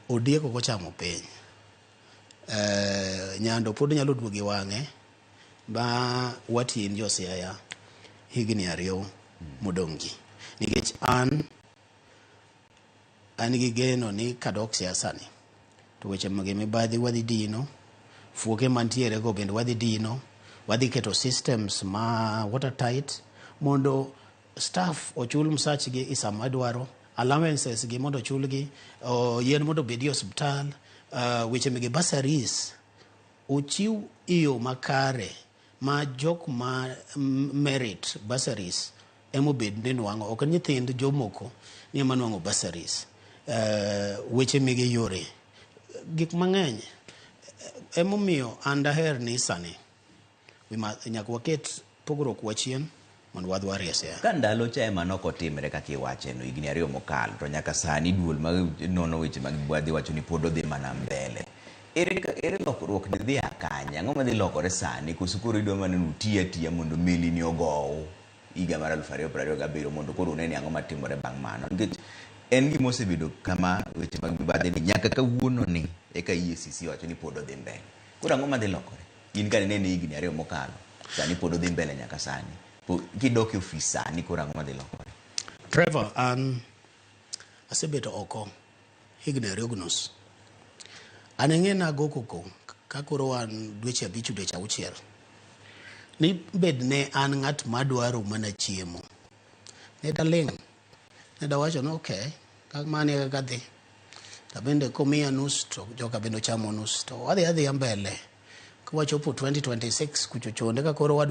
Odieko kochamo piny. Nyando pod nyalo duogo e wang'e ba watin jo Siaya higni 2 modong' gi. Nikech an gi geno ni kadok siasa ni to weche mag mibadhi wadhi dino, fuoke mantiere go bende wadhi dino, wadhi keto systems ma watertight mondo staff ochul msachgi e sama dwaro, allowances gi mondo ochulgi, yien mondo obedi e osiptal, weche mege bursaries ochiw e yo makare ma jok ma merit bursaries emobed ni nwang'o, ok nyithind jomoko ni ema nwang'o bursaries. Weche mege yore, gik mang'eny emomiyo an daher ni sani nyaka waket pogruok wa chien mondo wadhi warie Siaya. Ka ndalo cha ema nok otimre kaka iwache no higni 2 mokalo, to nyaka sani duol ma nono weche mag mibadhi wacho ni pod odhi mana mbele. Ere lokruok ni dhi akanye? Ang'o madhi lokore sani? Koso koro idwa mana ni uti atiya mondo meli ni ogow higa mar 2027 mondo koro une ni ang'o matimore bang' mano? Nikech en gima osebedo kama weche mag mibadhi ni nyaka kawuono ni eka EACC wacho ni pod odhi mbele. Koro ang'o madhi lokore? In ka nene higni 2 mokalo, sani pod odhi mbele nyaka sani. Kidok e ofis sani koro ang'o madhi lokore? Trevor, an asebedo oko higni 2.5. An ing'e nago koko ka koro wan dweche 5 dweche 6. Ni bed ne an ng'at madwaro mana chiemo. Ne daling'. Ne dawacho ni okay, mano e kaka dhi. To bende komiya nus to joka bende ochamo nus to wadhi adhiya mbele. Ka wachopo 2026 kucho chonde ka koro wadwa